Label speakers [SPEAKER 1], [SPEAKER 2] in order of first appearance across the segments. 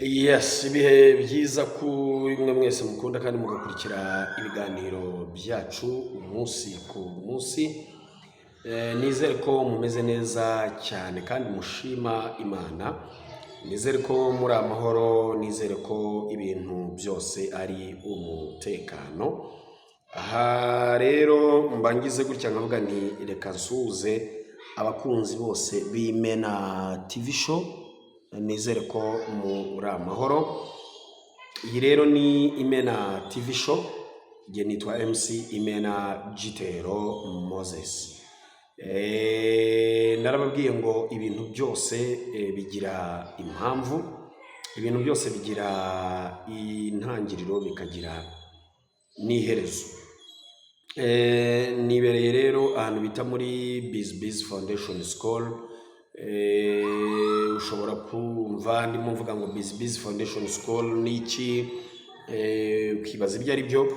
[SPEAKER 1] Yes, ibihe byiza kuri mwe mwese mukunda kandi mugakurikira ibiganiro byacu umunsi ku munsi. Nizere ko mumeze neza cyane kandi mushima Imana. Nizere ko muri amahoro, nizere ko ibintu byose ari umutekano. Aha rero mba ngize gutya nkavuga nti reka nsuhuze abakunzi bose b'Imena TV Show, nizere ko muri amahoro. Iyi rero ni Imena TV Show, njye nitwa MC Imena Gitero Moses. Narababwiye ngo ibintu byose bigira impamvu, ibintu byose bigira intangiriro, bikagira n'iherezo. Nibereye rero ahantu bita muri Biz Foundation School. Ushobora kumva ndimo mvuga ngo Biz Foundation School ni iki, ukibaza ibyo ari byo.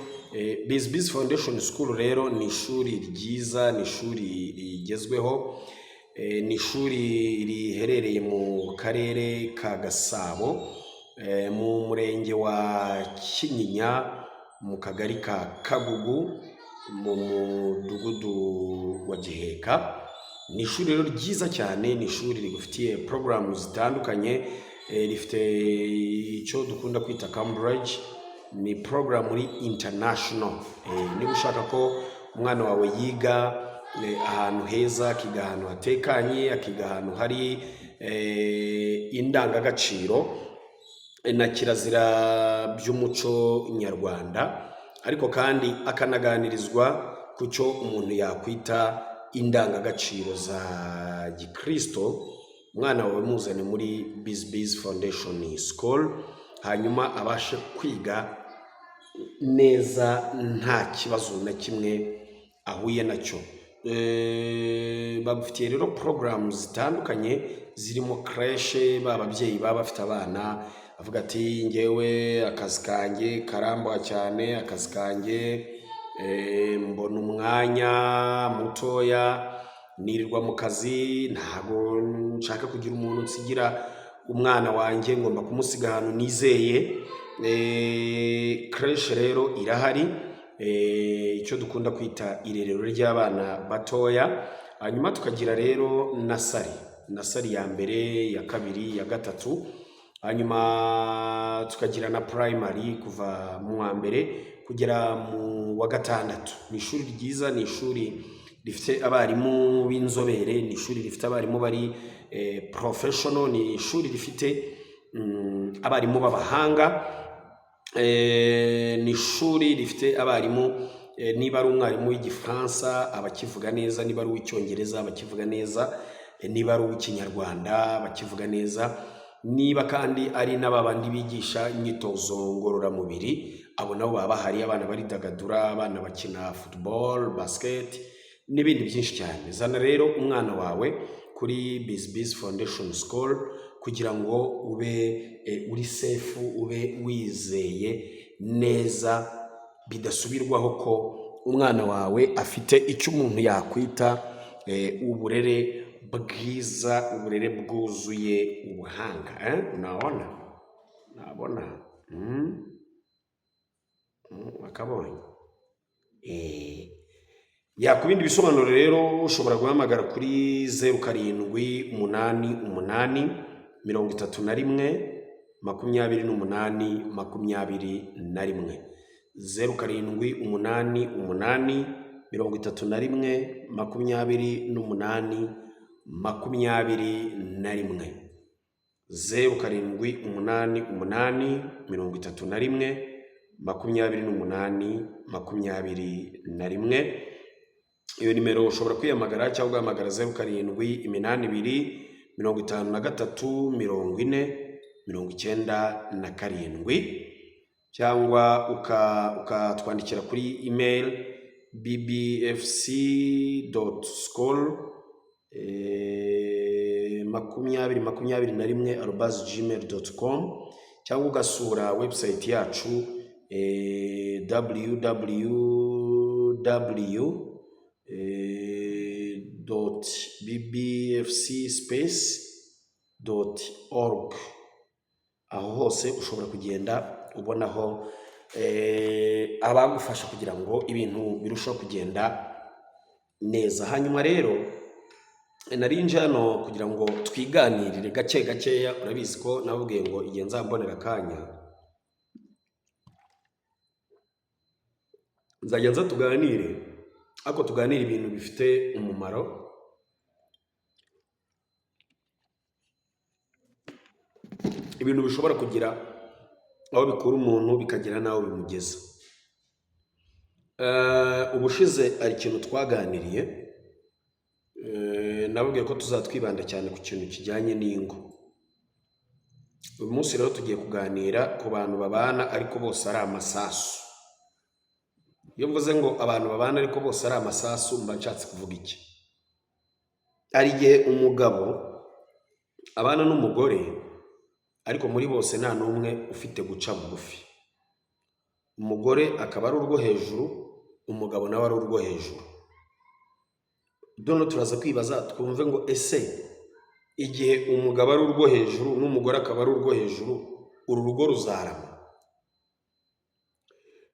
[SPEAKER 1] Biz Foundation School rero ni ishuri ryiza, ni ishuri rigezweho, ni ishuri riherereye mu karere ka Gasabo, mu murenge wa Kinyinya, mu kagari ka Kagugu, mu mudugudu wa Giheka. Ni ishuri rero ryiza cyane, ni ishuri rigufitiye porogaramu zitandukanye, rifite icyo dukunda kwita Cambridge, ni porogaramu iri international. Niba ushaka ko umwana wawe yiga ahantu heza, akiga ahantu hatekanye, akiga ahantu hari indangagaciro na kirazira by'umuco nyarwanda, ariko kandi akanaganirizwa ku cyo umuntu yakwita indangagaciro za gikristo, umwana wawe muzane muri Biz Foundation School, hanyuma abashe kwiga neza nta kibazo na kimwe ahuye nacyo. Bagufitiye rero porogaramu zitandukanye zirimo crèche. Ba babyeyi baba bafite abana avuga ati: "Ngewe akazi kanjye karambuha cyane, akazi kanjye mbona umwanya mutoya, nirirwa mu kazi, ntago nshaka kugira umuntu nsigira umwana wanjye, ngomba kumusiga ahantu nizeye." Crèche rero irahari, icyo dukunda kwita irerero ry'abana batoya. Hanyuma tukagira rero nursery, nursery ya mbere, ya kabiri, ya gatatu. Hanyuma tukagira na primary kuva mu wa mbere kugera mu wa gatandatu. Ni ishuri ryiza, ni ishuri rifite abarimu b'inzobere, ni ishuri rifite abarimu bari professional, ni ishuri rifite abarimu b'abahanga, ni ishuri rifite abarimu, niba ari umwarimu w'Igifaransa abakivuga neza, niba ari uw'Icyongereza abakivuga neza, niba ari uw'Ikinyarwanda abakivuga neza, niba kandi ari n'aba bandi bigisha imyitozo ngororamubiri, abo nabo baba bahari. Abana baridagadura, abana bakina football, basket n'ibindi byinshi cyane. Zana rero umwana wawe kuri Biz Foundation School kugira ngo ube uri safe, ube wizeye neza bidasubirwaho ko umwana wawe afite icyo umuntu yakwita uburere bwiza, uburere bwuzuye ubuhanga. Unabona nabona akabonye. Ya, ku bindi bisobanuro rero ushobora guhamagara kuri 0788 31 28 21, 0788 31 28 21, 0788 31 28 21. Iyo nimero ushobora kwihamagara cyangwa ugahamagara 0782 53 40 97, cyangwa ukatwandikira kuri email bbfc.school2021@gmail.com, cyangwa ugasura website yacu www.bbfcspace.org. Aho hose ushobora kugenda ubonaho abagufasha kugira ngo ibintu birusheho kugenda neza. Hanyuma rero nari nje hano kugira ngo twiganirire gake gakeya. Urabizi ko nababwiye ngo igihe nzambonera akanya nzajya nza tuganire, ariko tuganire ibintu bifite umumaro, ibintu bishobora kugira aho bikura umuntu bikagera n'aho bimugeza. Ubushize hari ikintu twaganiriye, nababwiye ko tuzatwibanda cyane ku kintu kijyanye n'ingo. Uyu munsi rero tugiye kuganira ku bantu babana ariko bose ari amasasu. Iyo mvuze ngo abantu babana ariko bose ari amasasu, mba nshatse kuvuga iki? Hari igihe umugabo abana n'umugore ariko muri bose nta n'umwe ufite guca bugufi. Umugore akaba ari urwo hejuru, umugabo nawe ari urwo hejuru. Noneho turaza kwibaza twumve ngo ese igihe umugabo ari urwo hejuru n'umugore akaba ari urwo hejuru, uru rugo ruzarama?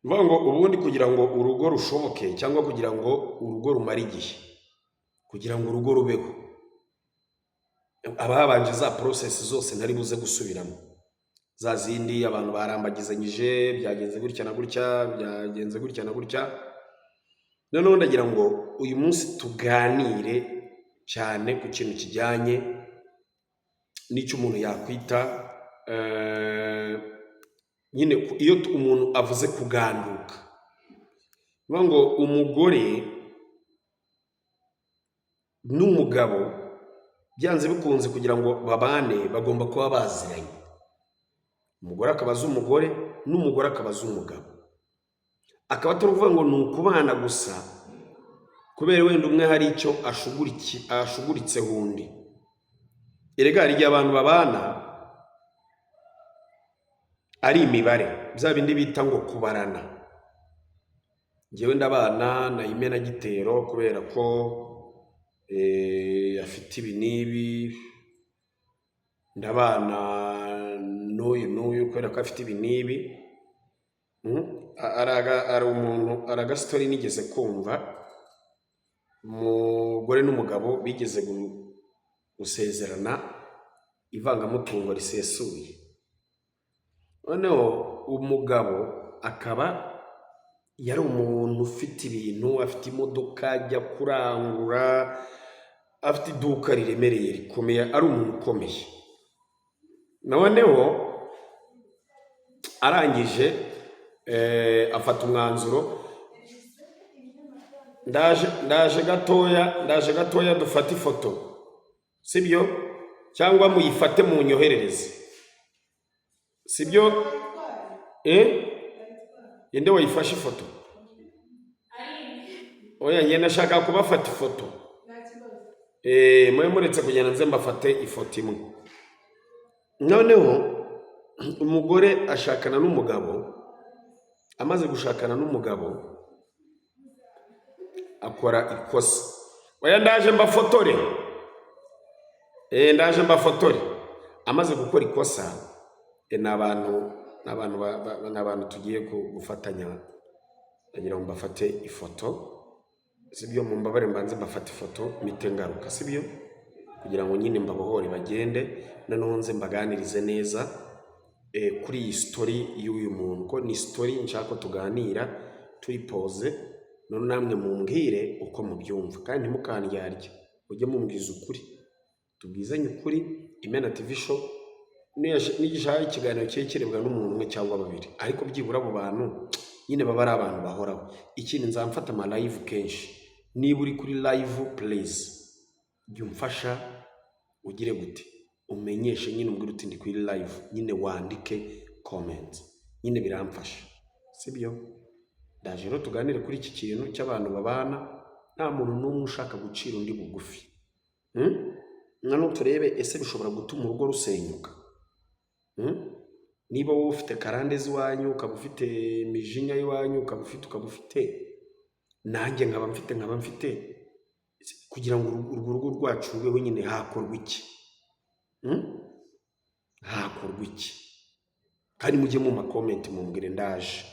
[SPEAKER 1] Ni ukuvuga ngo ubundi kugira ngo urugo rushoboke cyangwa kugira ngo urugo rumare igihe, kugira ngo urugo rubeho, haba habanje za process zose ntari buze gusubiramo, za zindi abantu barambagizanyije, byagenze gutya na gutya, byagenze gutya na gutya. Noneho ndagira ngo uyu munsi tuganire cyane ku kintu kijyanye n'icyo umuntu yakwita nyine iyo umuntu avuze kuganduka. Ni ukuvuga ngo umugore n'umugabo byanze bikunze kugira ngo babane bagomba kuba baziranye. Umugore akaba azi umugore n'umugore akaba azi umugabo. Akaba atari ukuvuga ngo ni ukubana gusa kubera wenda umwe hari icyo ashuguritseho undi. Erega hari igihe abantu babana ari imibare, bya bindi bita ngo kubarana. Njyewe ndabana na Imenagitero kubera ko afite ibi n'ibi, ndabana n'uyu n'uyu kubera ko afite ibi n'ibi. Hari umuntu, hari agasitori nigeze kumva, umugore n'umugabo bigeze gusezerana ivangamutungo risesuye. Noneho umugabo akaba yari umuntu ufite ibintu, afite imodoka ajya kurangura, afite iduka riremereye rikomeye, ari umuntu ukomeye. Noneho arangije afata umwanzuro, ndaje gatoya, ndaje gatoya dufate ifoto, sibyo? Cyangwa muyifate munyoherereze, sibyo? Inde wayifashe ifoto? Oya, njye nashaka kubafata ifoto. Mube muretse kugenda nze mbafate ifoto imwe. Noneho umugore ashakana n'umugabo, amaze gushakana n'umugabo akora ikosa. Oya, ndaje mbafotore. Ndaje mbafotore. Amaze gukora ikosa, ni abantu tugiye gufatanya, ndagira ngo mbafate ifoto, sibyo? Mumbabare mbanze mbafate ifoto mpite ngaruka, sibyo? Kugira ngo nyine mbabohore bagende, noneho nze mbaganirize neza kuri iyi story y'uyu muntu, ko ni story nshaka ko tuganira tuyipoze, none namwe mumbwire uko mubyumva, kandi ntimukandyarye, mujye mumbwiza ukuri, tubwizanye ukuri. Imena TV show nigishaka ikiganiro kibe kirebwa n'umuntu umwe cyangwa babiri, ariko byibura abo bantu nyine baba ari abantu bahoraho. Ikindi nzamfata ama live kenshi, niba uri kuri live please jya umfasha ugire gute, umenyeshe nyine, umbwire uti ndi kuri live, nyine wandike comment, nyine biramfasha, sibyo? Ndaje rero tuganire kuri iki kintu cy'abantu babana nta muntu n'umwe ushaka gucira undi bugufi. Noneho turebe ese bishobora gutuma urugo rusenyuka? Niba wowe ufite karande z'iwanyu, ukaba ufite imijinya y'iwanyu, ukaba ufite, nanjye nkaba mfite, kugira ngo urwo rugo rwacu rubeho nyine hakorwa iki? Hakorwa iki? Kandi mujye mu ma comment mumbwire, ndaje.